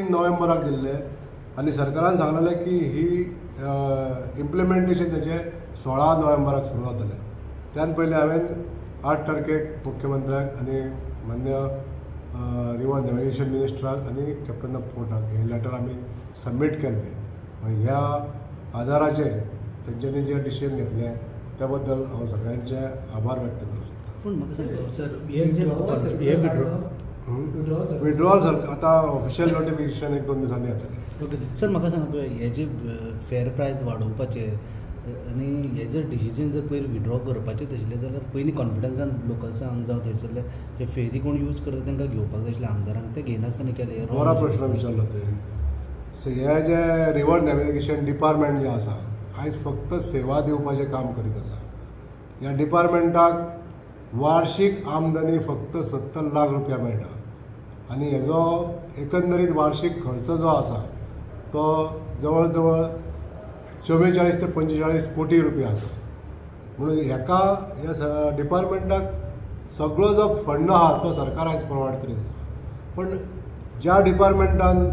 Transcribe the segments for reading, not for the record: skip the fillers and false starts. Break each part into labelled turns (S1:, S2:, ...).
S1: 3 नोव्हेंबराक दिल्ले आनी सरकारान सांगलेलें की ही इम्प्लिमेंटेशन तेचें 16 नोव्हेंबराक सुरू जातलें. त्यान पयलीं हांवें 8 तारखेक मुख्यमंत्र्याक आनी मान्य रिवर नॅविगेशन मिनिस्टराक आनी कॅप्टन ऑफ पोर्टाक हें लेटर आमी सबमीट केल्लें. ह्या आदाराचेर तेंच्यांनी जें डिसिजन घेतलें त्या बद्दल हांव सगळ्यांचे आभार व्यक्त करूंक सोदतां.
S2: पूण म्हाका सांग सर, हे
S1: विड्रॉल सर आतां ऑफिशियल नोटिफिकेशन 1-2 दिसांनी येतलें.
S2: ओके सर, म्हाका सांग, हे जे फेअर प्रायस वाडोवपाचे आनी हे जर डिसिजन जर पयलीं विड्रॉ करपाचें आशिल्लें जाल्यार पयलीं कॉन्फिडन्सान लोकल्सांक जावं थंयसरले जे फेरी कोण यूज करता तांकां घेवपाक जाय आशिल्लें, आमदारांक ते घेयनासतना केलें.
S1: बरो प्रश्न विचारलो तुवें. हे जे रिवर नॅविगेशन डिपार्टमेंट जें आसा आयज फक्त सेवा दिवपाचें काम करीत आसा. ह्या डिपार्टमेंटाक वार्षीक आमदनी फक्त 70 लाख रुपया मेळटा आनी हेजो एकंदरीत वार्षीक खर्च जो आसा तो जवळ जवळ 44 ते 45 कोटी रुपया आसा. म्हणून हेका ह्या डिपार्टमेंटाक सगळो जो फंड आहा तो सरकार आयज प्रोवायड करीत आसा. पण ज्या डिपार्टमेंटान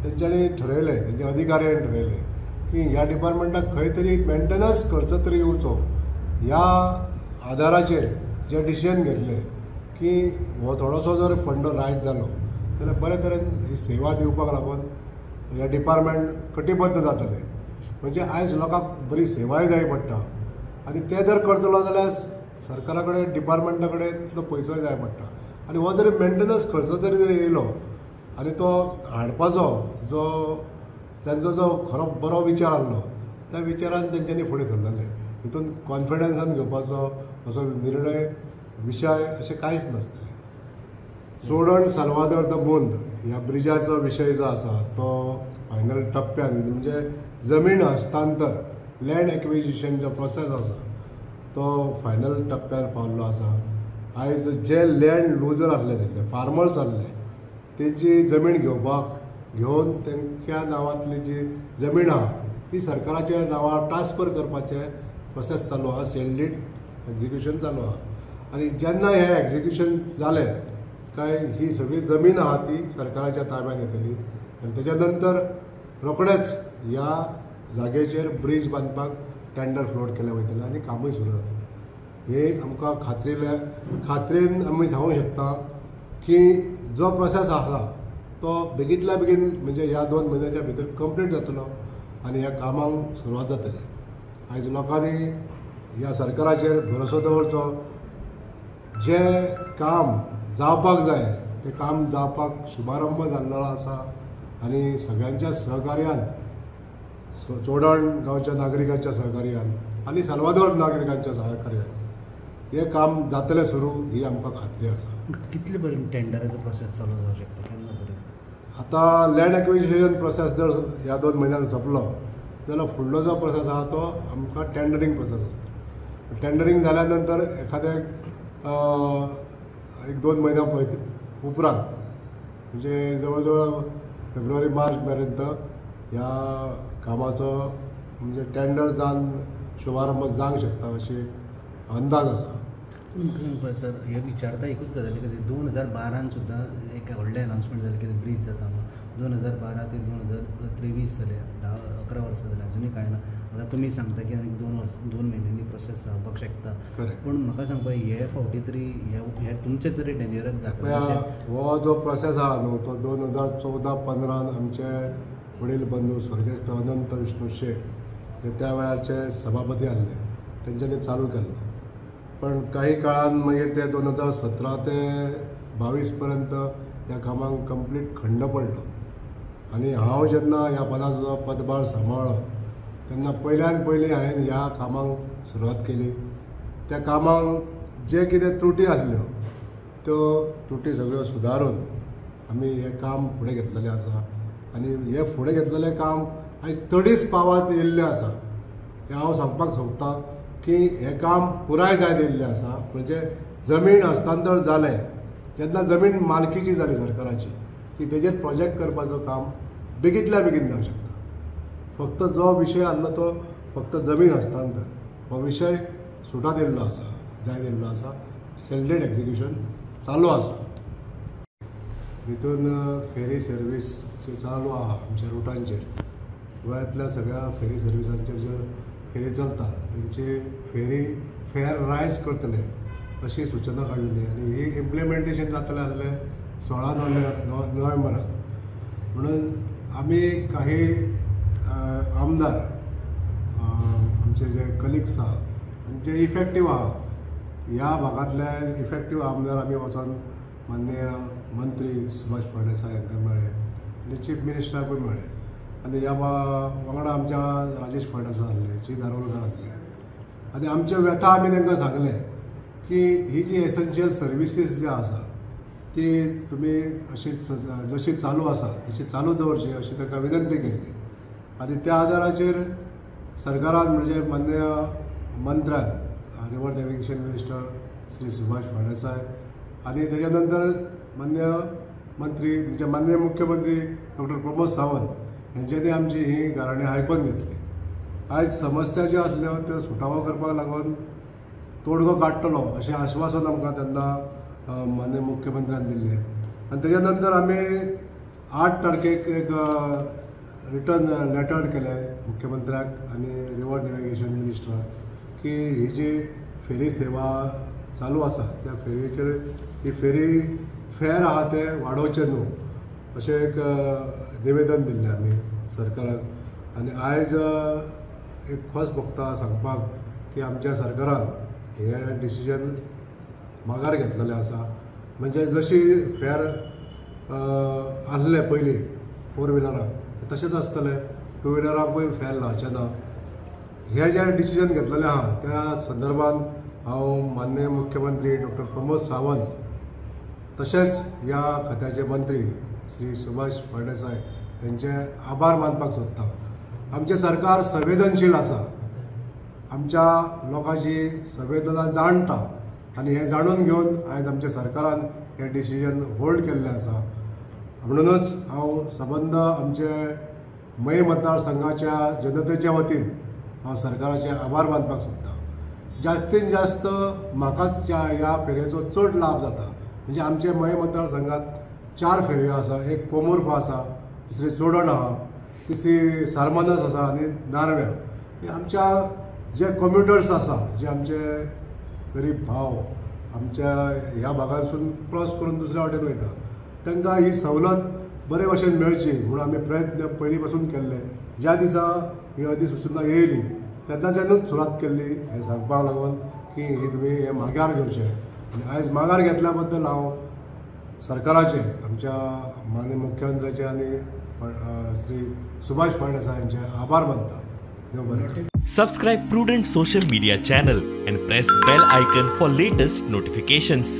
S1: तेंच्यांनी ठरयलें, तेंच्या अधिकाऱ्यांनी ठरयलें की ह्या डिपार्टमेंटाक खंय तरी मेंटेनन्स खर्च तरी येवचो, ह्या आदाराचेर जे डिसिजन घेतलें की हो थोडोसो जर फंड रायज जालो जाल्यार बरे तरेन ही सेवा दिवपाक लागून ह्या डिपार्टमेंट कटिबद्ध जातलें. म्हणजे आयज लोकांक बरी सेवाय जाय पडटा आनी ते जर करतलो जाल्यार सरकारा कडेन डिपार्टमेंटा कडेन तितलो पयसोय जाय पडटा आनी हो जर मेंटेनन्स खर्च तरी जर येयलो आनी तो हाडपाचो जो तांचो जो खरो बरो विचार आहलो त्या विचारान तेंच्यांनी फुडें सरलेलें. हितून कॉन्फिडन्सान घेवपाचो असो निर्णय विशय अशें कांयच नासतलें. चोडण साल्वादोर the मुंद ह्या ब्रिजाचो विशय जो आसा तो फायनल टप्प्यान म्हणजे जमीन हस्तांतर लँड एक्विजिशन जो प्रोसेस आसा तो फायनल टप्प्यार पावल्लो आसा. आयज जे लँड लुजर आसले तेंचे फार्मर्स आसले तेंची जमीन घेवपाक घेवन तेंच्या नांवांतली जी जमीन आहा ती सरकाराच्या नांवार ट्रान्सफर करपाचें प्रोसेस चालू आहा, सेल डीड एक्झिक्युशन चालू आहा. आनी जेन्ना हें एक्झिक्युशन जालें काय ही सगळी जमीन आहा ती सरकाराच्या ताब्यात येतली आनी तेच्या नंतर रोखडेच ह्या जागेचेर ब्रीज बांदपाक टेंडर फ्लोट केलें वयतलें आनी कामूय सुरू जातलें. हे आमकां खात्रेन आमी सांगूंक शकता की जो प्रोसेस आसा तो बेगींतल्या बेगीन म्हणजे ह्या 2 म्हयन्याच्या भितर कंप्लीट जातलो आनी ह्या कामांक सुरवात जातली. आयज लोकांनी ह्या सरकाराचेर भरोसो दवरचो, जें काम जावपाक जाय तें काम जावपाक शुभारंभ जाल्लो आसा आनी सगळ्यांच्या सहकार्यान चोडण गांवच्या नागरिकांच्या सहकार्यान आनी साल्वादोर नागरिकांच्या सहकार्यान हें काम जातलें सुरू ही आमकां खात्री आसा.
S2: कितले पर्यंत टेंडराचो प्रोसेस चालू जावंक शकता, केन्ना पर्यंत?
S1: आतां लँड एक्विजिशन प्रोसेस जर ह्या 2 म्हयन्यान सोंपलो जाल्यार फुडलो जो प्रोसेस आहा तो आमकां टेंडरींग प्रोसेस आसता. टेंडरींग जाल्या नंतर एखादें 1-2 म्हयन्या उपरांत म्हणजे जवळ जवळ फेब्रुवारी मार्च पर्यंत ह्या कामाचो म्हणजे टेंडर जावन शुभारंभ जावंक शकता अशी अंदाज आसा.
S2: म्हाका सांगपा सर, हे विचारता एकूच गजाली खातीर 2012 सुद्दां एक व्हडलें अनाउन्समेंट जालें की ब्रीज जाता म्हणून. 2012 ते 2023 जाले, 10-11 वर्सां जालीं, अजुनूय कांय ना. आतां तुमी सांगता की आनीक 2 म्हयन्यांनी प्रोसेस जावपाक शकता, पूण म्हाका सांगपा हे फावटी तरी हे तुमचे तरी टेन्युअराक जाता?
S1: हो जो प्रोसेस आहा न्हू तो 2014-15 आमचे वडील बंधू स्वर्गस्थ अनंत विष्णू शेट हे त्या वेळारचे सभापती आहले तेंच्यांनी चालू केल्लो. पण काही काळान मागीर ते 2017 ते 22 पर्यंत ह्या कामाक कंप्लीट खंड पडलो आनी हांव जेन्ना ह्या पदाचो पदभार सांबाळ्ळो तेन्ना पयल्यान पयलीं हांवें ह्या कामाक सुरवात केली. त्या कामाक जे कितें त्रुटी आसल्यो त्यो त्रुटी सगळ्यो सुदारून आमी हें काम फुडें घेतलेलें आसा आनी हें फुडें घेतलेलें काम आयज तडीस पावात येयल्लें आसा. हें हांव सांगपाक सोदतां की हें काम पुराय जायत येयल्लें आसा. म्हणजे जमीन हस्तांतर जालें जेन्ना जमीन मालकीची जाली सरकाराची की तेजेर प्रोजेक्ट करपाचो काम बेगींतल्या बेगीन जावंक शकता. फक्त जो विशय आहलो तो फक्त जमीन हस्तांतर हो विशय सुटात येयल्लो आसा, जायत येयल्लो आसा, सेल डीड एक्झिक्युशन चालू आसा. भितून फेरी सर्वीस जी चालू आहा आमच्या रुटांचेर, गोंयांतल्या सगळ्या फेरी सर्विसांचेर ज्यो फेरी चलता तेंची फेरी फेर रायज करतले अशी सुचना काडलेली आनी ही इम्प्लिमेंटेशन जातलें आसलें 16 नोव्हेंबराक. म्हणून आमी काही आमदार आमचे जे कलिग्स आहा आनी जे इफेक्टीव आहा ह्या भागांतले इफेक्टीव आमदार आमी वचोन माननीय मंत्री सुभाष फळदेसाय हांकां मेळ्ळे आनी चीफ मिनिस्टराकूय मेळ्ळे आनी ह्या वांगडा आमच्या राजेश फळदेसाय आसले, जी दारोलकर आसले आनी आमच्यो व्यथा आमी तांकां सांगलें की ही जी एसेन्शियल सर्विसीस ज्यो आसा ती तुमी अशी जशी चालू आसा तशी चालू दवरची अशी तांकां विनंती केल्ली. आनी त्या आदाराचेर सरकारान म्हणजे माननीय मंत्र्यान river navigation minister Shri Subhash Phaldesai आनी तेच्या नंतर माननीय मंत्री म्हणजे माननीय मुख्यमंत्री डॉक्टर प्रमोद सावंत हेंच्यांनी आमची ही गाराणी आयकून घेतली. आयज समस्या ज्यो आसल्यो त्यो सुटावो करपाक लागून तोडगो काडटलो अशें आश्वासन आमकां तेन्ना माननीय मुख्यमंत्र्यान दिल्लें. आनी तेच्या नंतर आमी 8 तारखेक एक रिटर्न लेटर केलें मुख्यमंत्र्याक आनी रिवर नॅविगेशन मिनिस्टराक की ही जी फेरी सेवा चालू आसा त्या फेरयेचेर ही फेरी फेर आहा ते वाडोवचें न्हू अशें एक निवेदन दिल्लें आमी सरकाराक. आनी आयज एक खोस भोगता सांगपाक की आमच्या सरकारान हें डिसिजन मागार घेतलेलें आसा. म्हणजे जशी फेर आसलें पयलीं 4 व्हिलरांक तशेंच आसतलें, 2 व्हिलरांकूय फेर लावचें ना. हे जें डिसिजन घेतलेलें आहा त्या संदर्भान हांव माननीय मुख्यमंत्री डॉक्टर प्रमोद सावंत तशेंच ह्या खात्याचे मंत्री श्री सुभाष फळदेसाय हेंचे आभार मानपाक सोदता. आमचें सरकार संवेदनशील आसा, आमच्या लोकांची संवेदना जाणटा आनी हें जाणून घेवन आयज आमच्या सरकारान हें डिसिजन होल्ड केल्लें आसा. म्हणूनच हांव सबंद आमचे मये मतदारसंघाच्या जनतेच्या वतीन हांव सरकाराचे आभार मानपाक सोदता. जास्तीन जास्त म्हाकाच ह्या फेरयेचो चड लाभ जाता. म्हणजे आमचे मये मतदारसंघात 4 फेरयो आसा, एक कोमुर्फा आसा, दुसरी चोडण आहा, तिसरी सारमानस आसा आनी नार्व्या. हे आमच्या जे कम्युटर्स आसा, जे आमचे गरीब भाव आमच्या ह्या भागांसून क्रॉस करून दुसऱ्या वाटेन वयता तांकां ही सवलत बरे भशेन मेळची म्हणून आमी प्रयत्न पयलीं पासून केल्ले. ज्या दिसा ही अधिसुचना येयली तेन्नाच्यानूच सुरवात केल्ली हें सांगपाक लागून की ही तुमी हें मागार घेवचें. आनी आयज मागार घेतल्या बद्दल हांव सरकाराचे, आमच्या माननीय मुख्यमंत्र्याचे आनी श्री सुभाष फळदेसाय हांचे आभार मानता. देव बरें करूं.
S3: Subscribe Prudent social media channel and press bell icon for latest notifications.